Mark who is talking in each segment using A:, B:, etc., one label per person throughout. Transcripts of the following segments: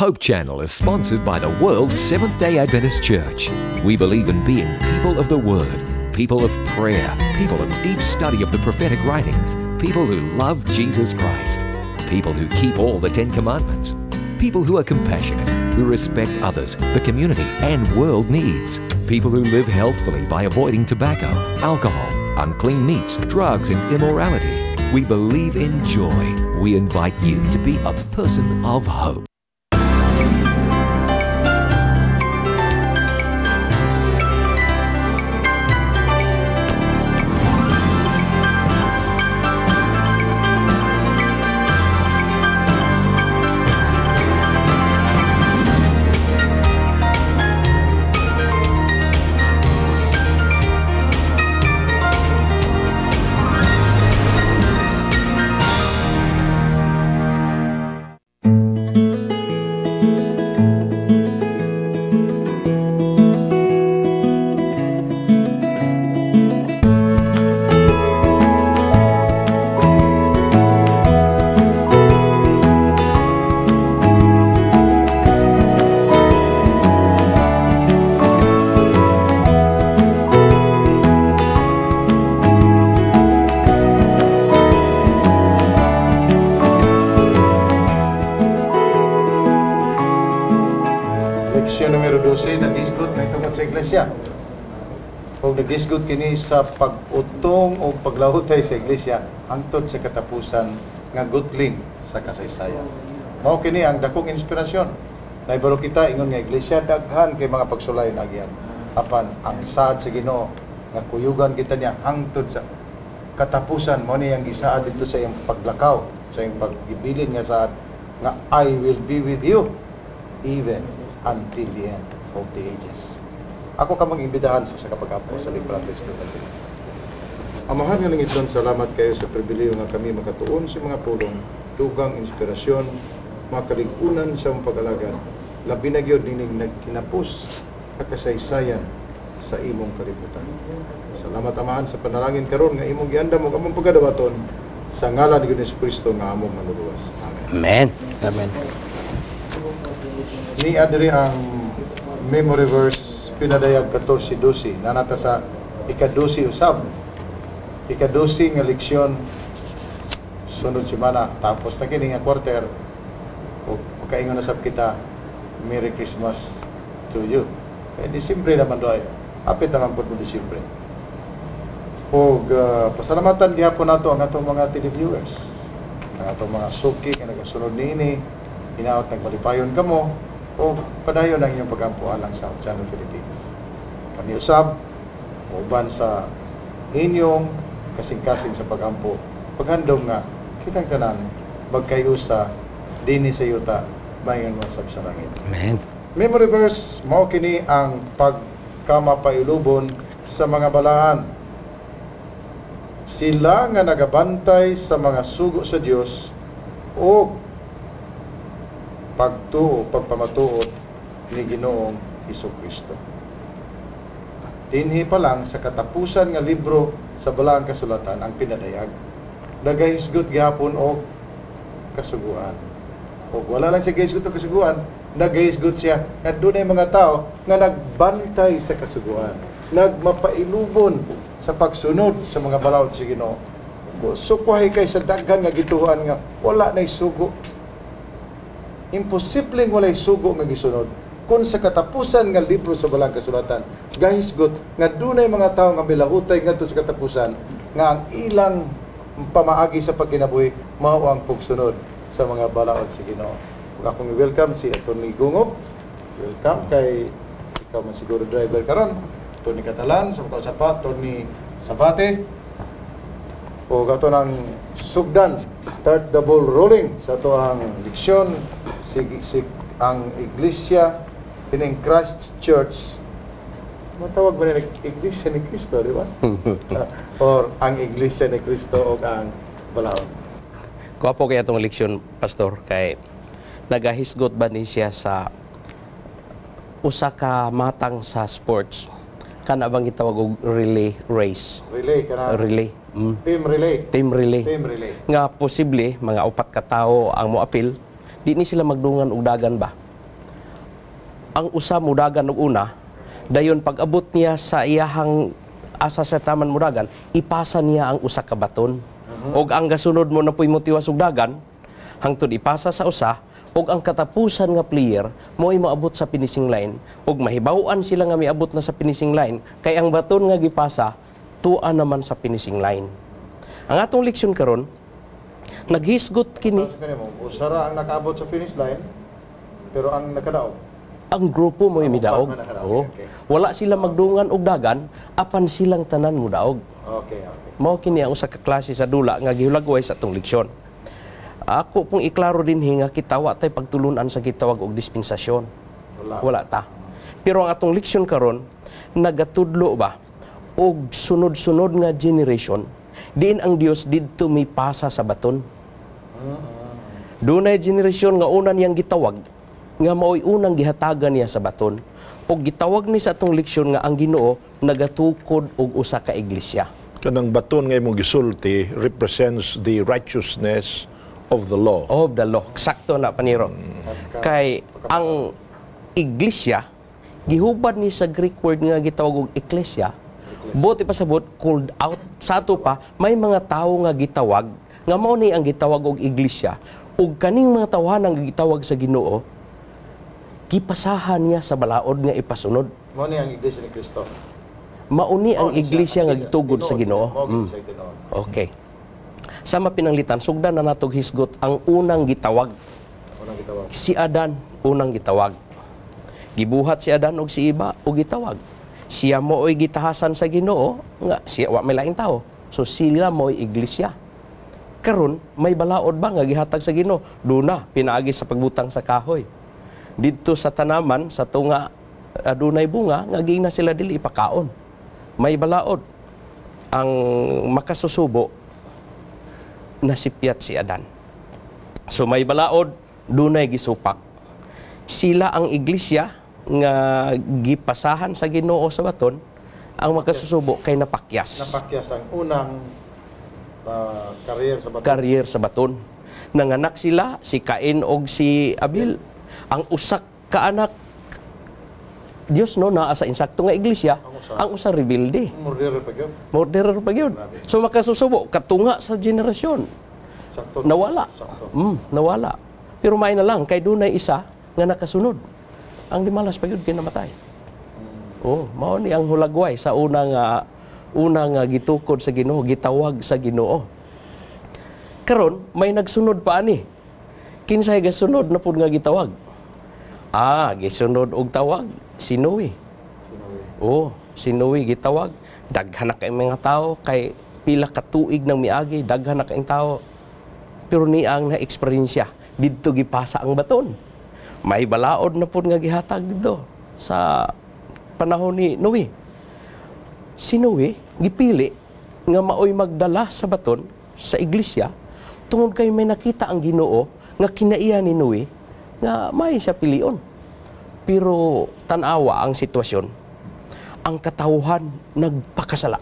A: Hope Channel is sponsored by the World Seventh-day Adventist Church. We believe in being people of the Word, people of prayer, people of deep study of the prophetic writings, people who love Jesus Christ, people who keep all the Ten Commandments, people who are compassionate, who respect others, the community, and world needs, people who live healthfully by avoiding tobacco, alcohol, unclean meats, drugs, and immorality. We believe in joy. We invite you to be a person of hope.
B: Leksyon numero 12, nagisgot na itungod sa iglesia. O nagisgot kini sa pag-utong o paglahutay sa iglesia hangtod sa katapusan nga gutling sa kasaysayan. Mao kini ang dakong inspirasyon. Naibalo kita ingon nga iglesia daghan kay mga pagsulay na agian. Apan ang saad sa Ginoo nga kuyugan kita niya hangtod sa katapusan, mao ni ang gisaad dito sa iyang paglakaw, sa iyang paggibilin nga saad nga I will be with you even until the end of the ages. Ako ka mag-imbitahan sa kapag-apo sa Libratos. Amahan nga langiton, salamat kayo sa pribileyo nga kami makatuon sa mga pulong, dugang inspirasyon, makalig-unan sa mong pag-alagad, labi na gyud nining nagkinapos kakasaysayan sa imong kalibutan. Salamat, Amahan, sa panalangin karon nga imong giandam ug among pagadawaton sa ngalan ni Jesucristo nga among manluluwas.
C: Amen. Amen.
B: Ni adri ang memory verse Pinadayag 14:12 nanata sa ika-12 usab. Ika-12 nga leksyon sunod semana tapos na kini nga quarter ug makaingon na sab kita Merry Christmas to you. Kay Disyembre naman do ayo. Apit naman pud mo Disyembre. Ug pasalamatan gihapon nato ang atong mga televiewers, ang atong mga suki nga nagasunod niini. Hinaot nagmalipayon kamo o padayon ang inyong pagampo alang sa Channel Philippines. Kami usab uban sa inyong kasing-kasing sa pagampo, paghandom nga kitang tanan magkayusa dinhi sa yuta mayon man sab sa langit.
C: Amen.
B: Memory verse, mao kini ang pagkamapailubon sa mga balaan. Sila nga nagabantay sa mga sugo sa Dios o pagtuo, pagpamatuod ni Ginoong Hesukristo. Dinhi pa lang sa katapusan nga libro sa Balaang Kasulatan ang Pinadayag, nagahisgot gihapon og kasuguan. Og wala lang siya gahisgot og kasuguan, nagahisgot siya nga dunay mga tao nga nagbantay sa kasuguan, nagmapailubon sa pagsunod sa mga balaod sa Ginoo. Sukwahi kay sa daghan nga gituohan nga wala nay sugo. Imposibleng walay sugo nga gisunod kung sa katapusan nga libro sa Balaang Kasulatan gahisgot nga dunay mga tawo nga milahutay ngadto sa katapusan nga ang ilang pamaagi sa pagkinabuhi mao ang pagsunod sa mga balaod sa Ginoo. Ug akong i-welcome si Atty. Gungob. Welcome kay ikaw man siguro driver karon, Tony Catalan, sa mga pa Tony Sabate. O ato nang sugdan, start the ball rolling sa ato ang leksyon si ang iglesia kining Christ Church. Matawag ba nila Iglesia ni Cristo, di ba? Or ang Iglesia ni Cristo o ang balaod.
C: Gwapo kay atong leksyon, Pastor, kay nagahisgot ba ni siya sa usa ka matang sa sports? Kana bang gitawag og relay race?
B: Relay kana.
C: Relay.
B: Team relay.
C: Team relay.
B: Team relay.
C: Nga posible mga upat ka tawo ang moapil, di ni sila magdungan og dagan ba? Ang usa mudagan og una, dayon pag-abot niya sa iyahang asa sa taman mudagan, ipasa niya ang usa ka baton. Og ang gasunod mo na puy motiwas og dagan hangtod ipasa sa usa, og ang katapusan nga player mo ay moabot sa finishing line, og mahibaw-an sila nga miabot na sa finishing line kay ang baton nga gipasa tua naman sa finishing line. Ang atong leksyon karon naghisgot kini.
B: Tapos kanimo, usara ang nakaabot sa finish line, pero ang nakadaog.
C: Ang grupo mo midaog.
B: Upat man nakadaog.
C: Oo. Wala sila magdungan og dagan apan silang tanan mo daog.
B: Okay.
C: Mao kini ang usa ka klase sa dula nga gihulagway sa atong leksyon. Ako pong iklaro dinhi nga kita wa tay pagtulunan sa gitawag og dispensasyon.
B: Wala.
C: Wala ta. Pero ang atong leksyon karon nagatudlo ba og sunod-sunod nga generation diin ang Dios didto mipasa sa baton. Dunay generasyon nga una niyang gitawag nga maoy unang gihatagan niya sa baton. Og gitawag ni sa atong leksyon nga ang Ginoo nagatukod og usa ka iglesia.
D: Kanang baton nga imong gisulti represents the righteousness of the law.
C: Of the law. Sakto na, Paniro. Kay ang iglesia gihubad ni sa Greek word nga gitawag og ekklesia. Buot ipasabot, called out. Sa ato pa, may mga tawo nga gitawag nga mao ni ang gitawag og iglesia, ug kaning mga tawhan ang gitawag sa Ginoo, gipasahan niya sa balaod nga ipasunod.
B: Mao ni ang Iglesia ni Kristo.
C: Mauni ang
B: Mao ni siya,
C: iglesia nga
B: iglesia.
C: gitugod sa
B: Tinuod.
C: Ginoo.
B: Mao gid siya tinuod.
C: Okay. Sa mapinanglitan, sugdan na natog hisgot ang unang gitawag.
B: Unang gitawag.
C: Si Adan unang gitawag. Gibuhat si Adan og si Eva og gitawag. Siya mooy gitahasan sa Ginoo nga siya wa may laing tao. So sila mo'y iglesia. Karon may balaod ba nga gihatag sa Ginoo? Duna pinaagi sa pagbutang sa kahoy. Didto sa tanaman sa tunga adunay bunga nga giingna sila dili ipakaon. May balaod. Ang makasusubo, nasipyat si Adan. So may balaod, dunay gisupak. Sila ang iglesia nga gipasahan sa Ginoo sa baton, ang makasusubo kay napakyas.
B: Napakyas ang unang career sa baton.
C: Career sa baton. Nanganak sila, si Cain og si Abel. Ang usak ka anak Dios no naa sa insakto nga iglesia,
B: Ang usa.
C: ang usa rebelde.
B: Murderer pa gyud.
C: Murderer pa gyud. So makasusubo katunga sa generasyon.
B: Sakto.
C: Nawala.
B: Sakto.
C: Nawala. Pero may na lang kay dunay isa nga nakasunod. Ang di malas pa gyud kay namatay. Oh, mao ni ang hulagway sa una nga gitukod sa Ginoo, gitawag sa Ginoo. Karon may nagsunod pa ani. Kinsay gasunod na pud nga gitawag? Ah, gisunod og tawag si Noe.
B: Sinoe.
C: Oh, si Noe gitawag. Daghan na kay mga tao kay pila ka tuig nang miagi, daghan na kayong tao. Pero niya ang na-eksperyensya, didto gipasa ang baton. May balaod na pud nga gihatag didto sa panahon ni Noe. Si Noe gipili nga maoy magdala sa baton sa iglesia tungod kay may nakita ang Ginoo nga kinaiya ni Noe nga may siya pilion. Pero tan-awa ang sitwasyon. Ang katawhan nagpakasala.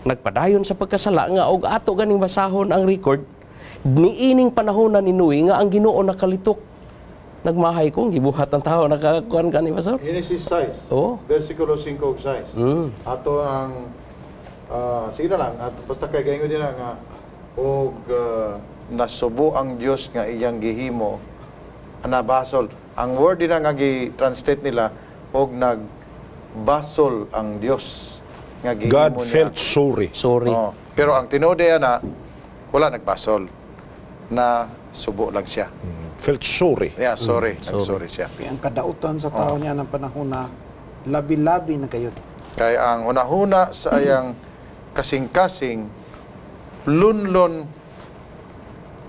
C: Nagpadayon sa pagkasala nga og ato ganing basahon ang record niining panahon na ni Noe nga ang Ginoo nakalitok. Nagmahay kong gibuhat ang tao nakakuan kani, Pastor.
B: Genesis 6.
C: Oo.
B: Versikulo 5 ug 6. Ato ang sige na lang at basta kay gaingon din nga og nasubo ang Dios nga iyang gihimo anabasol. Ang word din nga gi-translate nila og nagbasol ang Dios nga gihimo
D: God
B: niya.
D: Felt sorry.
C: Sorry.
B: Oo. Pero ang tinuod na wala nagbasol, na subo lang siya.
D: Felt sorry.
B: Yeah, sorry.
C: Sorry.
B: Nag-sorry siya.
E: Kaya ang kadautan sa tao niya ng panahon na labi-labi na kayo.
B: Kay ang hunahuna sa ayang kasing-kasing lunlon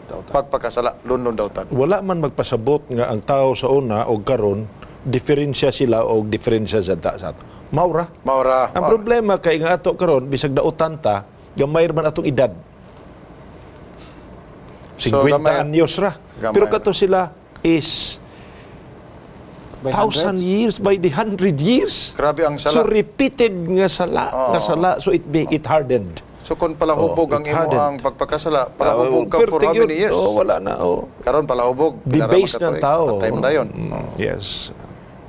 E: Dautan.
B: pagpakasala, lunlon dautan.
D: Wala man magpasabot nga ang tao sa una o karon diferensya sila o diferensya sa ato. Maura.
B: Maura.
D: Ang
B: Maura.
D: problema kay nga ato karon bisag dautan ta, gamay man atong edad. 50
B: So, gamay-
D: anyos ra.
B: Gamay
D: Pero
B: ra.
D: kato sila is
E: By
D: thousand
E: hundreds.
D: years, by the hundred years.
B: Grabe ang sala.
D: So repeated nga sala, nga sala, so it hardened.
B: So kung palahubog
D: Oh,
B: ang
D: it
B: imo
D: hardened.
B: ang pagpakasala, palahubog ka
D: Ah,
B: for how
D: yun.
B: many years?
D: Oh, wala na. Oh.
B: Karon palahubog.
D: Debase ng tao.
B: Patay mo na yun.
D: Yes.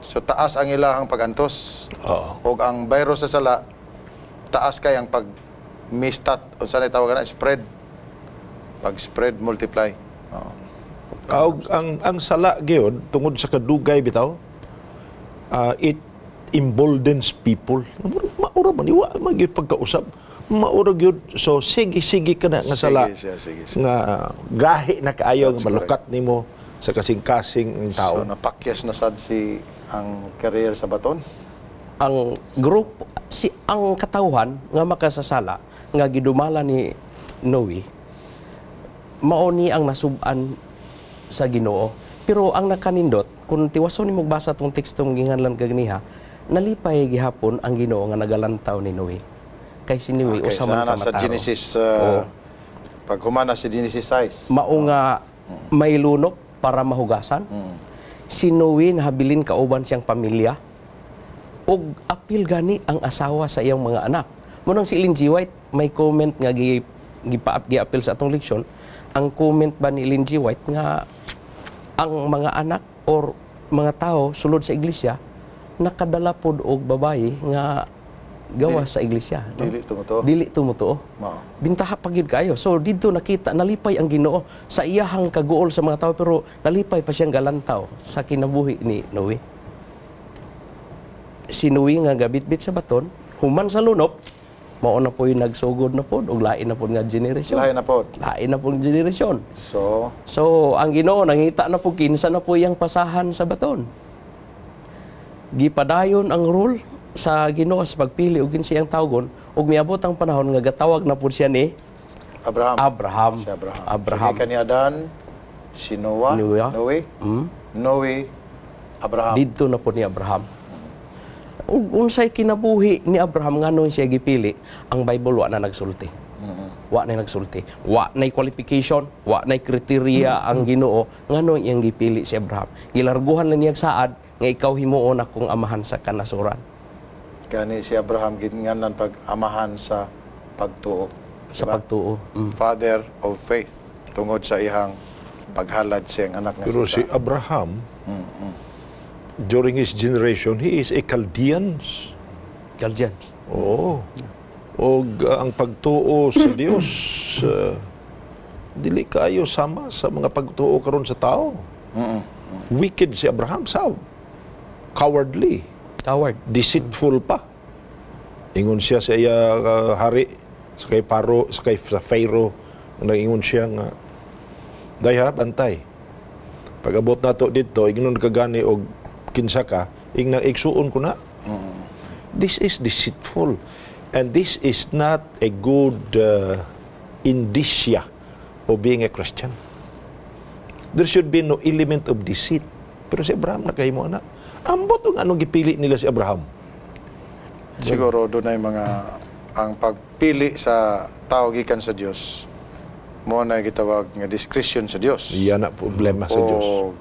B: So taas ang ilahang pagantos.
D: Oo.
B: Og ang virus sa sala, taas kay ang pag mistat, unsa na tawag na, spread. Pag spread, multiply. Oo.
D: Og ang sala gyud, tungod sa kadugay bitaw, it emboldens people. Maura man, wa man gyud pagkausab. Maura gyud, so sige sige ka na nga sala.
B: Sige siya, sige siya.
D: Nga gahi na kaayo
B: That's
D: nga malukat nimo sa kasing-kasing ang tao.
B: So napakyas na sad si ang career sa baton.
C: Ang group si ang katawhan nga makasasala nga gidumala ni Noe, mao ni ang nasub-an sa Ginoo. Pero ang nakanindot, kung tiwason nimo basa tong teksto mong ginganlan kaganiha, nalipay gihapon ang Ginoo nga nagalantaw ni Noe. Kay si Noe
B: Okay,
C: usa man
B: sana
C: ka
B: sa
C: matarong.
B: Genesis,
C: Oo.
B: Pag humana si Genesis 6.
C: Mao nga may lunop para mahugasan. Si Noe nahabilin kauban siyang pamilya. Og apil gani ang asawa sa iyang mga anak. Munang si Ellen G. White may comment nga gi gipa giapil sa atong leksyon. Ang comment ba ni Ellen G. White nga ang mga anak or mga tao sulod sa iglesia nakadala pod og babayi nga gawas sa iglesia, no?
B: Dili tumutuo.
C: Dili tumutuo.
B: Mao.
C: Bintaha pa gyud kayo. So didto nakita, nalipay ang Ginoo sa iyahang kaguol sa mga tao, pero nalipay pa siyang galantaw sa kinabuhi ni Noe. Si Noe nga gabitbit sa baton, human sa lunop, mao na po yung nagsugod na pod og lain na pod nga generasyon.
B: Lain na pod.
C: Lain na pod nga generasyon.
B: So,
C: So, ang Ginoo nangita na po kinsa na po iyang pasahan sa baton. Gipadayon ang rule sa Ginoo sa pagpili og kinsa iyang tawgon, ug miabot ang panahon nga gatawag na po siya ni
B: Abraham.
C: Abraham.
B: Si Abraham.
C: Abraham.
B: So, gikan ni Adan, si Noah,
C: Noah.
B: Noe, Noe, Abraham.
C: Didto na po ni Abraham. Ug unsay kinabuhi ni Abraham, nganong siya gipili, ang Bible wa na nagsulti. Wa na nagsulti. Wa na qualification, wa na criteria ang Ginoo nganong iyang gipili si Abraham. Gilarguhan lang niya saad nga ikaw himuon akong amahan sa kanasuran.
B: Gani si Abraham ginganan pag amahan sa pagtuo.
C: Sa
B: Diba?
C: pagtuo.
B: Father of faith tungod sa iyang paghalad sa iyang anak nga
D: Pero si
B: Isaac.
D: Abraham, during his generation, he is a Chaldean.
C: Chaldeans.
D: Oo. Og ang pagtuo sa Dios, dili kayo sama sa mga pagtuo karon sa tao. Wicked si Abraham sa cowardly,
C: Coward.
D: Deceitful pa. Ingon siya sa iya hari, sa kay Paro, sa kay sa Pharaoh, nag-ingon siya nga, "Dayha, bantay. Pag-abot nato dito, ingnon ka gani og kinsa ka, ingna igsuon ko na." This is deceitful. And this is not a good indicia of being a Christian. There should be no element of deceit. Pero si Abraham nakahimo ana. Ambot og anong gipili nila si Abraham.
B: Siguro doon ay mga ang pagpili sa tao gikan sa Dios mo na gitawag nga discretion sa Dios.
D: Iyan na problema sa Dios.
B: O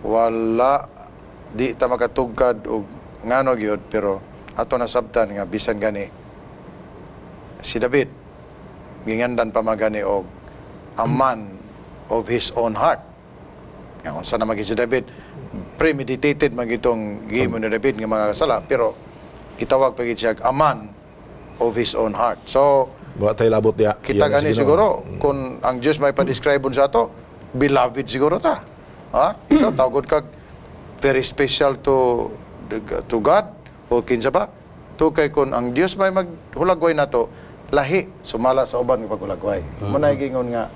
B: wala, di ta makatugkad og ngano gyud, pero ato nasabtan nga bisan gani si David gingandan pa magani og a man of his own heart. Nga unsa na maging si David, premeditated man gitong gihimo ni David nga mga sala, pero gitawag pa gid siya a man of his own heart. So
D: Wa tay labot diya.
B: kita
D: Iyan na
B: gani
D: si Ginoo.
B: siguro kung ang Dios may pa-describe sa ato, beloved siguro ta. Ha? Ikaw tawagod kag very special to God o kinsa ba? To kay kung ang Dios may maghulagway nato, lahi sumala sa uban nga paghulagway. Mo na gingon nga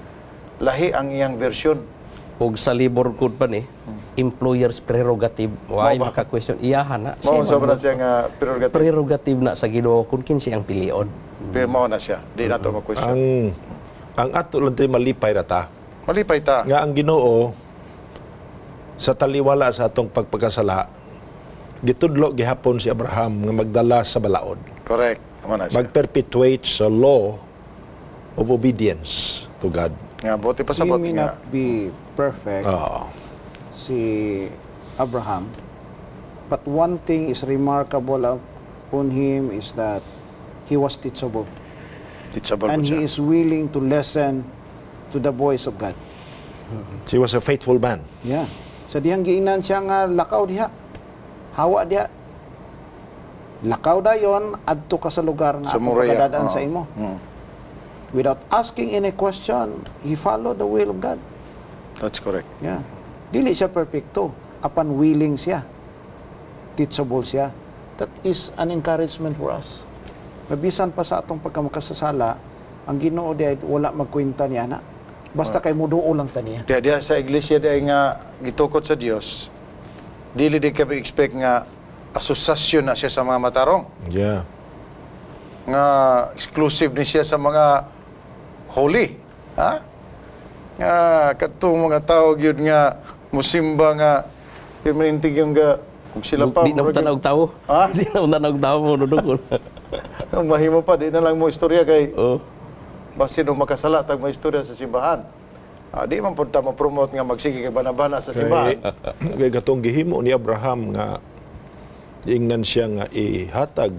B: lahi ang iyang version.
C: Ug sa labor code pa ni, employer's prerogative, way
B: Mao ba?
C: maka-question iyahan na.
B: Mao sa na siya nga prerogative.
C: Prerogative na sa Ginoo kung kinsa ang pilion.
B: Pero mao na siya. Di nato ma-question.
D: Ang ato lang tayo, malipay ra ta.
B: Malipay ta.
D: Nga ang Ginoo sa taliwala sa atong pagpagkasala, gitudlo gihapon si Abraham nga magdala sa balaod.
B: Correct. Mao na siya.
D: Mag-perpetuate sa law of obedience to God.
B: Nga buti
E: He
B: pasabot
E: may
B: nga
E: not be perfect,
D: Oo.
E: Si Abraham, but one thing is remarkable upon him is that he was teachable.
B: Teachable
E: And
B: po
E: he
B: siya.
E: Is willing to listen to the voice of God.
D: He was a faithful man.
E: Yeah. Sa dihang giinan siya nga lakaw diha. Hawa diha. Lakaw dayon adto ka sa lugar nga
B: Sa
E: akong
B: Moria.
E: pagkadadaan
B: Oo.
E: sa imo. Without asking any question, he followed the will of God.
B: That's correct.
E: Yeah. Dili siya perpekto. Apan willing siya. Teachable siya. That is an encouragement for us. Mabisan pa sa atong pagkamakasasala, ang Ginoo di wala magkwenta niya na. Basta kay muduo lang ta niya.
B: Diya, diya sa iglesia diya nga gitukod sa Dios, dili di kami expect nga asosasyon na siya sa mga matarong. Nga exclusive ni siya sa mga holy. Ha? Nga katong mga tao gyud nga musimba nga permanente yung ga kung sila pa
C: Di na mo tanaw og tawo.
B: Ha?
C: Di na mo tanaw og tawo mo nudukon.
B: Ang mahimo pa di na lang mo istorya kay
C: Oh.
B: basin og makasala tag mo istorya sa simbahan. Ah, di man pud ta mo-promote nga magsige kay bana-bana sa simbahan.
D: Kay katong gihimo ni Abraham nga ingnan siya nga ihatag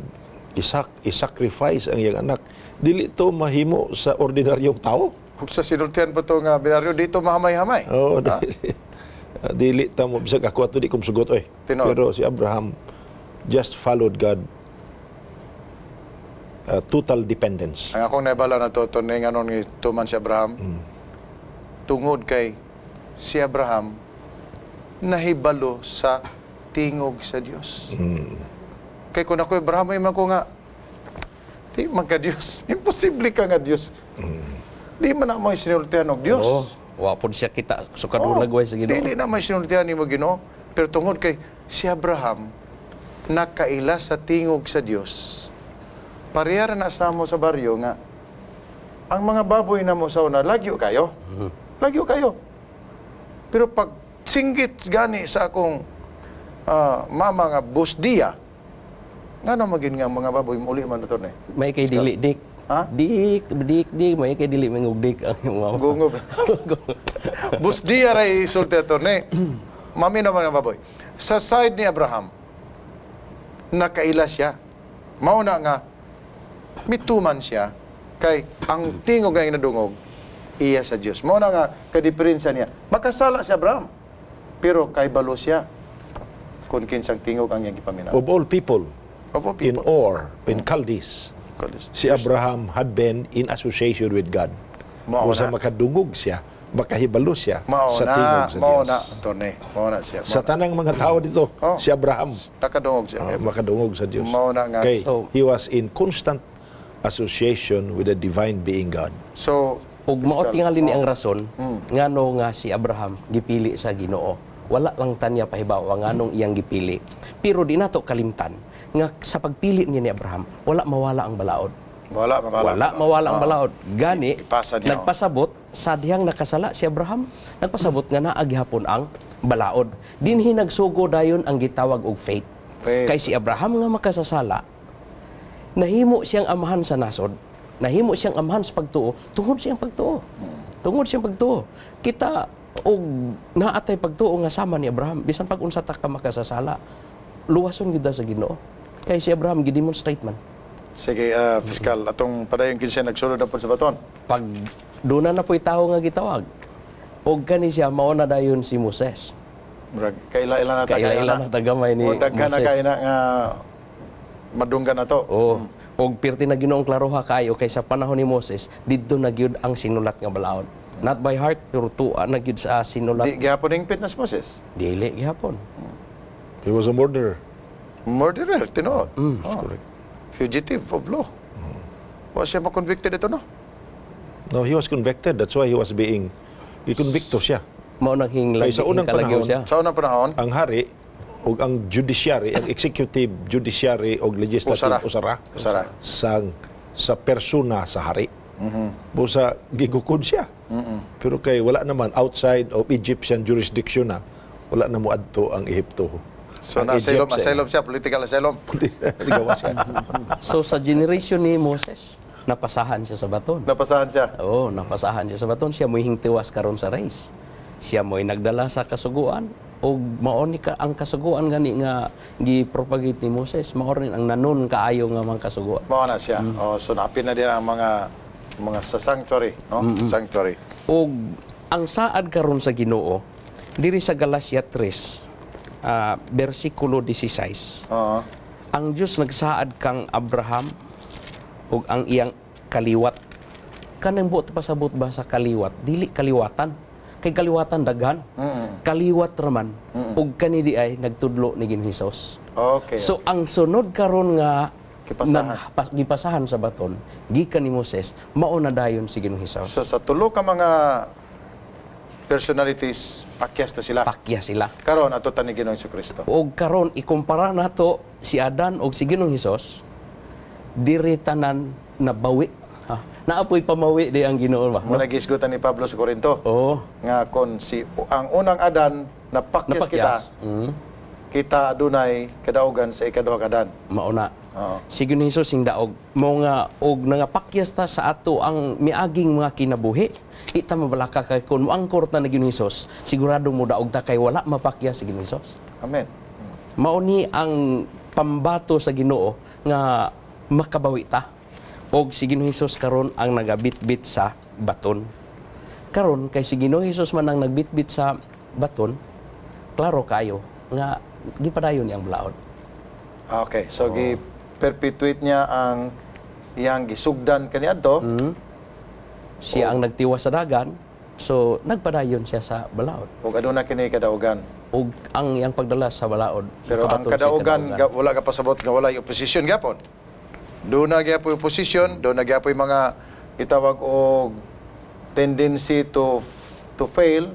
D: isak i-sacrifice ang iyang anak, dili to mahimo sa ordinaryong tao.
B: Kung sa sinultian pa to nga binaryo dito mahamay-hamay.
D: Oo,
B: Ha?
D: dili. Dili ta mo bisag ako ato di ko musugot oy.
B: Tinuod.
D: Pero si Abraham just followed God. Total dependence.
B: Ang akong naibala na to, to nga nung tuman si Abraham, tungod kay si Abraham nahibalo sa tingog sa Dios. Kay kung ako Abraham, ay man ko nga, di man ka Dios. Imposible ka nga Dios. Di man na mo sinultihan og Dios.
C: Oh, wa pud siya kita sukadunag way sa Ginoo.
B: Dili na may sinultihan nimo Ginoo. Pero tungod kay si Abraham nakaila sa tingog sa Dios. Parehara na sa mo sa baryo nga ang mga baboy na mo sa una, lagyo kayo. Lagyo kayo. Pero pag singgit gani sa akong mama nga busdia, nga na magin nga mga baboy muli man na to ni.
C: May kay dili dik.
B: Ha?
C: Dik, dik, dik, may kay dili mangug dik ang imong mama.
B: Gungob. Busdia ray isulti ato ni. Mami naman ang baboy. Sa side ni Abraham, nakaila siya. Mao na nga, mituman siya kay ang tingog nga inadungog, iya sa Dios. Mao na nga kadiferensya niya. Makasala si Abraham, pero kay balo siya kung kinsang tingog ang iyang gipaminaw.
D: Of all people
B: Of all
D: in
B: people.
D: Or, in Chaldees, si Abraham had been in association with God.
B: Mao
D: Kung sa
B: na.
D: makadungog siya, makahibalo siya
B: Mao
D: sa
B: na,
D: tingog sa
B: mao
D: Dios.
B: na, Tony. Mao na siya. Mao
D: Sa
B: na.
D: tanang mga tao dito,
B: Oh.
D: si Abraham
B: Nakadungog siya.
D: Makadungog sa Dios.
B: Mao na nga.
D: Kay
C: So-
D: he was in constant association with the divine being God.
B: So,
C: Ug mao
B: Pascal,
C: tingali ni
B: oh.
C: ang rason ngano nga si Abraham gipili sa Ginoo. Wala lang tanya pahibaw ang nganong iyang gipili. Pero di nato kalimtan nga sa pagpili niya ni Abraham, wala mawala ang balaod.
B: Wala, mawala.
C: Wala mawala ang balaod. Gani,
B: Ipasa niya, oh.
C: nagpasabot sa dihang nakasala si Abraham, nagpasabot nga naa gihapon ang balaod. Dinhi nagsugo dayon ang gitawag og faith.
B: Faith.
C: Kay si Abraham nga makasasala, nahimo siyang amahan sa nasod, nahimo siyang amahan sa pagtuo, tungod siyang pagtuo. Tungod siyang pagtuo. Kita og naatay pagtuo nga sama ni Abraham, bisan pag unsa ta ka makasasala, luwason gyud ta sa Ginoo. Kay si Abraham gidemonstrate man.
B: Sige, Fiscal, atong padayon kinsa nagsulod na po sa baton.
C: Pag duna na po'y tawo nga gitawag, og kani siya mao na dayon si Moses.
B: Murag kaila-ila na ta
C: Kaila-ila na ta gamay ni
B: O daghan na
C: Moses.
B: kay na nga madunggan na to.
C: Oh, og pirti na Ginoong klaroha kayo kay sa panahon ni Moses didto na gyud ang sinulat nga balaod. Not by heart pero tuwa na gyud sa sinulat.
B: Di gihapon hingpit na si Moses.
C: Dili gihapon.
D: He was a murderer.
B: Murderer, tinuod. Oh.
D: Correct.
B: Fugitive of law. Wa siya ma-convicted ito, no?
D: No, he was convicted. That's why he was being i-convicto siya.
C: Mao nang hinglag
D: Kay sa unang
C: hingkalagyo
D: panahon,
C: siya.
B: Sa unang panahon,
D: Ang hari ug ang judiciary, ang executive judiciary og legislative
B: Usara.
D: usara,
B: Usara.
D: Sa persona sa hari. Busa gigukod siya. Pero kay wala naman outside of Egyptian jurisdiction na, wala na moadto ang Ehipto.
B: So
D: Ang
B: na asylum,
D: Egypt sa-
B: asylum siya, political asylum.
D: Gawa siya.
C: So sa generation ni Moses, napasahan siya sa baton.
B: Napasahan siya.
C: Oo, napasahan siya sa baton. Siya mo'y hingtiwas karon sa race. Siya mo'y nagdala sa kasuguan. O mao ni ka, ang kasuguan gani nga gi-propagate ni Moses, mao rin ang nanon kaayo nga mga kasuguan.
B: Mao na siya. Oh, so napin na din ang mga sa sanctuary, no? Sanctuary.
C: Og ang saad karon sa Ginoo diri sa Galatia 3 Bersikulo 16. Ang Dios nagsaad kang Abraham ug ang iyang kaliwat. Kanang buot pasabot ba sa kaliwat? Dili kaliwatan. Kay kaliwatan daghan. Kaliwat raman ug kani di ay nagtudlo ni Ginoong Hesus. So ang sunod karon nga
B: Gipasahan.
C: Gipasahan sa baton gikan ni Moses, mao na dayon si Ginoong Hesus.
B: So sa tulo ka mga personalities, pakyas to sila.
C: Pakya sila.
B: Karon ato ta ni Ginoong Kristo.
C: Og karon ikumpara nato si Adan og si Ginoong Hesus, diri tanan nabawi. Ha? Naapoy pamawi di ang Ginoo ba?
B: Mo nagisgutan ni Pablo sa Corinto nga kon si ang unang Adan napakyas kita,
C: Napakyas.
B: Kita adunay kadaugan sa ikaduhang Adan.
C: Mauna.
B: Oo.
C: Si Ginoong Hesus sing daog mo nga og nangapakyas ta sa ato ang miaging mga kinabuhi. Di ta mabalaka kay kun moangkor ta na Ginoong Hesus, sigurado mo daog ta kay wala mapakyas si Ginoong Hesus.
B: Amen.
C: Mao ni ang pambato sa Ginoo nga makabawi ta. Og si Ginoong Hesus karon ang nagabitbit sa baton. Karon kay si Ginoong Hesus man ang nagbitbit sa baton, klaro kayo nga gipadayon niyang balaod.
B: Okay, so gi perpetuate niya ang iyang gisugdan kaniadto.
C: Siya ang nagtiwas sa dagan, so nagpadayon siya sa balaod.
B: Ug aduna kini kadaugan.
C: Ug ang iyang pagdala sa balaod,
B: Pero ang
C: makabaton siya.
B: Kadaugan ga, wala ka pasabot nga walay opposition gyapon. Doon na gyapon opposition, doon na gyapon mga gitawag og tendency to fail,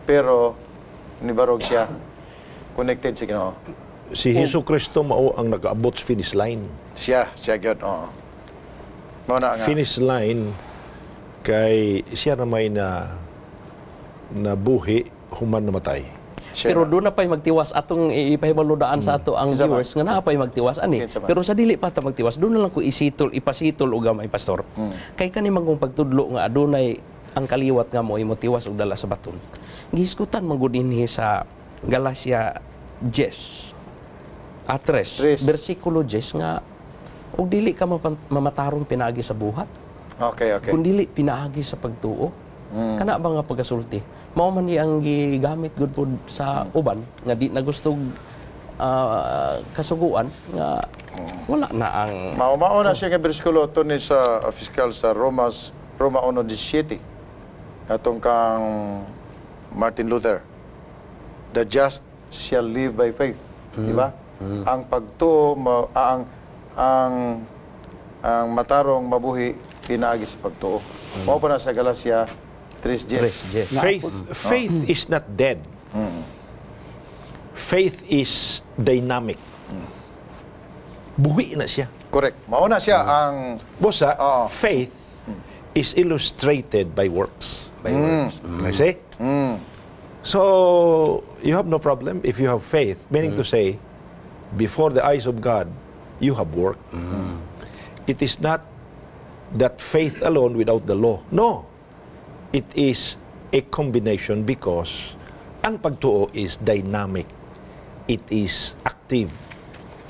B: pero nibarog siya, connected sa Ginoo.
D: Si Hesus Kristo mao ang nag-abot sa finish line.
B: Siya, siya gyud, oo. Mao na nga.
D: Finish line kay siya na may na nabuhi human namatay.
B: Siya
C: Pero
B: na.
C: doon na pa'y magtiwas atong ipahibaludaan sa ato ang
B: Kinsa man?
C: viewers nga naa pa'y magtiwas ani.
B: Kinsa man?
C: Pero sa dili pa ta magtiwas, doon na lang ko isitol, ipasitol og gamay, Pastor. Kay kani man kung pagtudlo nga adunay ang kaliwat nga mo imo tiwas og dala sa baton. Gihisgutan man gud dinhi sa Galacia 10 a 3,
B: Tres.
C: bersikulo 10 nga og dili ka mamatarong pinaagi sa buhat
B: Okay.
C: kun dili pinaagi sa pagtuo. Kana ba nga pagkasulti? Mao man ni ang gigamit gud pod sa uban nga di na gustog kasuguan nga wala na ang
B: Mao-mao na siya nga bersikulo to ni sa fiscal sa Roma 1:17. Katong kang Martin Luther. "The just shall live by faith." Di ba? Ang pagtuo ang matarong mabuhi pinaagi sa pagtuo. Mao pa na sa Galacia 3:10.
C: 3:10.
D: Faith, faith is not dead. Faith is dynamic. Buhi na siya.
B: Correct. Mao na siya ang
D: Bosa,
B: Oo.
D: Faith is illustrated by works.
C: By works.
D: I see? So, you have no problem if you have faith. Meaning to say, before the eyes of God, you have worked. It is not that faith alone without the law. No. It is a combination because ang pagtuo is dynamic. It is active.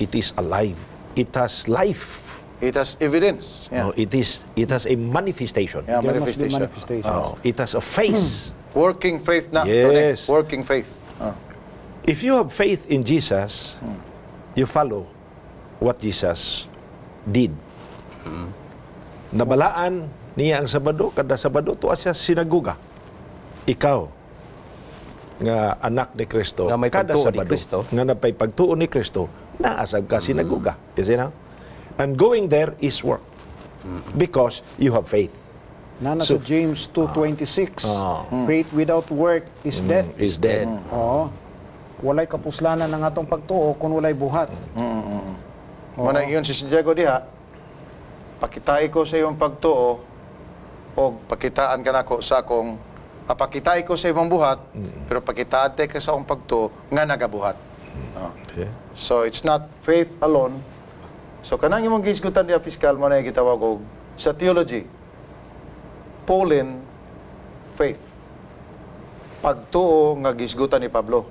D: It is alive. It has life.
B: It has evidence.
D: No, it has a manifestation.
B: Yeah,
E: There must be
B: manifestation.
E: manifestation.
D: Oh, it has a face.
B: Working faith na, Tony.
D: Yes.
B: Working faith. Ah.
D: If you have faith in Jesus, you follow what Jesus did. Nabalaan niya ang Sabado, kada Sabado tuwa siya sa sinagoga. Ikaw, nga anak ni Kristo,
C: nga may
D: kada
C: pagtuo ni
D: Sabado,
C: Kristo.
D: Nga napay pagtuo ni Kristo, naasab ka sinagoga. You see now? And going there is work. Because you have faith.
E: Nana sa James 2:26, "Faith without work is dead."
D: Is dead.
E: Oo. Walay kapuslanan ng atong pagtuo kung walay buhat.
B: Mo na iyon si Santiago diha, "Pakitai ko sa iyong pagtuo o pakitaan ka nako sa akong pakitai ko sa imong buhat, pero pakitaan te ka sa akong pagtuo nga nagabuhat." Oh.
D: Okay.
B: So it's not faith alone. So kanang imong gisgutan diha, fiscal, mo na gitawag og sa theology Pauline faith. Pagtuo nga gisgutan ni Pablo.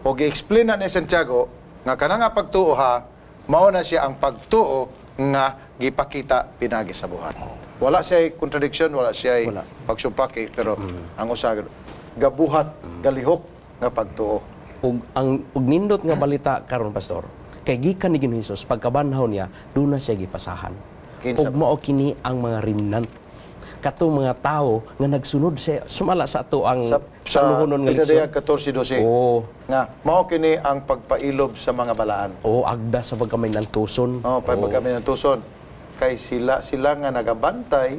B: O gi-explain na ni Santiago nga kanang nga pagtuo ha, mao na siya ang pagtuo nga gipakita pinagi sa buhat. Wala siya contradiction, wala siya
E: Wala.
B: pagsumpaki, pero ang usa gabuhat, galihok nga pagtuo.
C: Ug ang ug nindot nga balita karon, pastor, kay gikan ni Ginoong Hesus, pagkabanhaw niya, duna siya gipasahan.
B: Kinsa
C: Ug mao kini ang mga remnant, katong mga tawo nga nagsunod siya sumala sa ato ang
B: Sa
C: saluhonon nga leksyon.
B: Pinadayag 14:12.
C: Oo.
B: Nga mao kini ang pagpailob sa mga balaan.
C: Oo, agda sa pagkamay ng tuson.
B: Oh, pagkami ng tuson. Kay sila sila nga nagabantay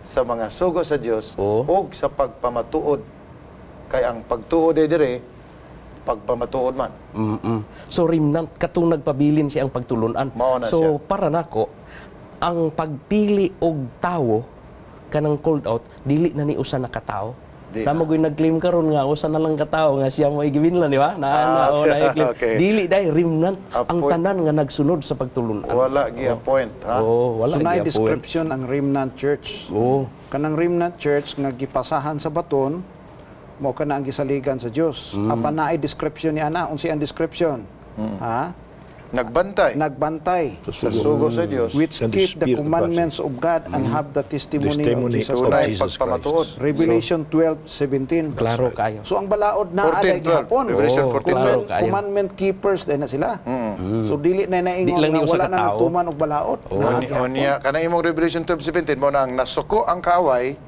B: sa mga sugo sa Dios ug sa pagpamatuod. Kay ang pagtuod ay dire pagpamatuod man.
C: So remnant, katong nagpabilin siya ang pagtulunan.
B: Mao na
C: So
B: siya.
C: para nako ang pagpili og tawo kanang called out dili na ni usa na katao.
B: Di na.
C: Na magoy nag-claim karon nga usa na lang katao nga siya mo gibilin, di ba? Na, na, oh, na i-claim. Dili dai remnant ang tanan nga nagsunod sa pagtulunan.
B: Wala gi-appoint, ha?
C: Oh, wala
E: So naay
C: gi-appoint.
E: description ang remnant church.
C: Oo.
E: Kanang remnant church nga gipasahan sa baton, mao kana ang gisaligan sa Dios. Apan naay description ni ana, unsa ang description? Ha?
B: Nagbantay
E: Nagbantay,
B: sa sugo sa Dios.
E: which
D: And the
E: keep the
D: spirit of
E: commandments of God and have the testimony,
D: Testimony
E: of Jesus
D: of
B: Tunay
E: Christ.
D: Jesus Christ.
B: pagpamatuod.
E: Revelation 12:17.
C: Klaro kayo.
E: So ang balaod naa
B: 14:12.
E: day gihapon.
B: Revelation
C: Oh,
B: 14:12.
C: klaro kayo.
E: Commandment keepers din na sila. So dili na naingon
C: Di lang ni
E: nga
C: usa
E: wala
C: ka
E: na
C: tao.
E: nagtuman og balaod. Naa gihapon.
B: Onya, kana imong Revelation 12:17 mo na ang nasuko ang kaaway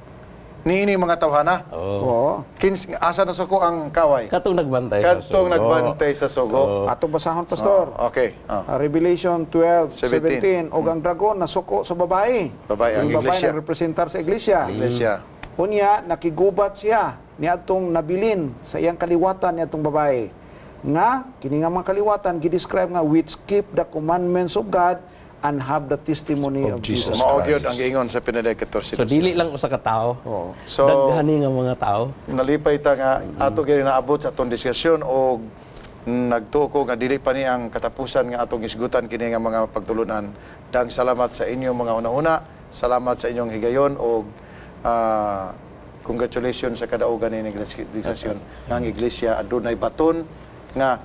B: niini mga tawhana.
E: Oo.
B: Kins asa nasuko ang kaaway?
C: Katong nagbantay sa
B: Kadtong
C: sugo.
B: nagbantay sa sugo.
E: Atong basahon, pastor.
B: Okay. Oh.
E: Revelation 12:17
B: 17.
E: og ang dragon nasuko sa babae.
B: Babae, ang
E: Ang babae
B: iglesia.
E: nagrepresentar sa iglesia.
B: Iglesia.
E: Unya nakigubat siya niadtong nabilin sa iyang kaliwatan niadtong babae. Nga kini nga mga kaliwatan gi-describe nga which keep the commandments of God and have the testimony of
D: Of Jesus.
E: Jesus.
B: Mao gyud ang giingon sa Pinadayag 14.
C: So dili lang usa ka tao.
E: Oo.
B: So,
C: Daghani nga mga tao.
B: Nalipay ta nga ato gyud naabot sa atong diskusyon og nagtuo ko nga dili pa ni ang katapusan nga atong isgutan kini nga mga pagtulunan. Dang salamat sa inyong mga una-una, salamat sa inyong higayon og congratulations sa kadaugan ni diskusyon nga ang iglesia adunay baton nga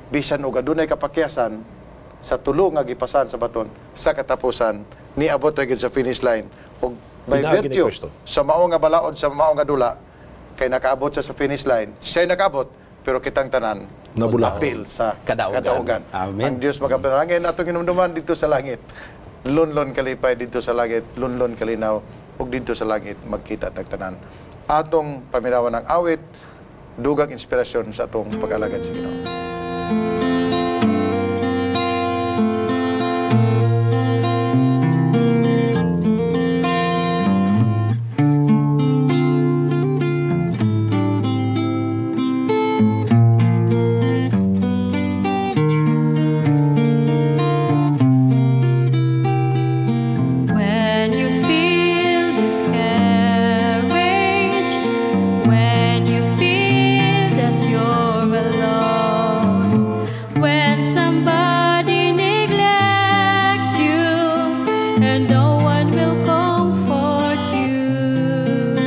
B: bisan og adunay kapakyasan sa tulo nga gipasan sa baton sa katapusan niabot ra gyud sa finish line og by
D: Pinaagi ni
B: virtue
D: Kristo.
B: sa mao nga balaod sa mao nga dula kay nakaabot siya sa finish line, siya nakaabot, pero kitang tanan
D: Nabulahan.
B: apil sa
C: Kadaugan.
B: kadaugan.
C: Amen.
B: Ang Dios magapanalangin atong hinumduman dito sa langit, lunlon kalipay dito sa langit, lunlon kalinaw ug dito sa langit magkita tag tanan. Atong paminawan ang awit, dugang inspirasyon sa atong pag-alagad sa Ginoo.
F: When you feel discouraged, when you feel that you're alone, when somebody neglects you and no one will comfort you,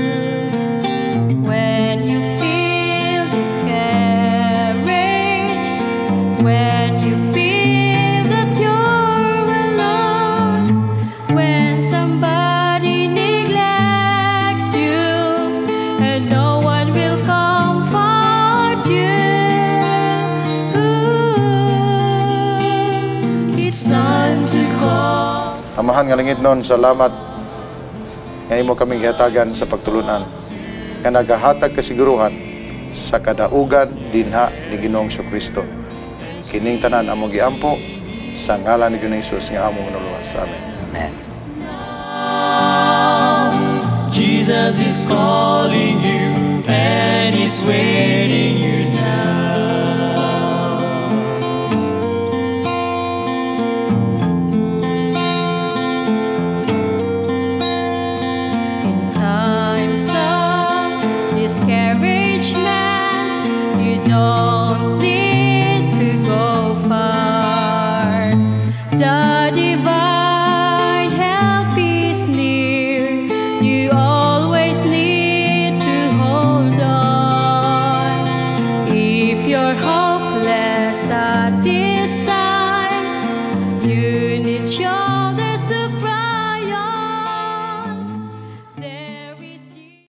F: when you feel discouraged, when you feel that you're alone, when somebody neglects you and no one will comfort you, it's time to call.
B: Amahan nga langit nun, salamat nga imo kaming gihatagan sa pagtulunan nga nagahatag kasiguruhan sa kadaugan dinha ni Ginoong Kristo. Kining tanan among giampo sa ngalan ni Ginoong Hesus nga among manuluwas. Amen.
C: Amen.
G: Jesus is calling you and he's waiting.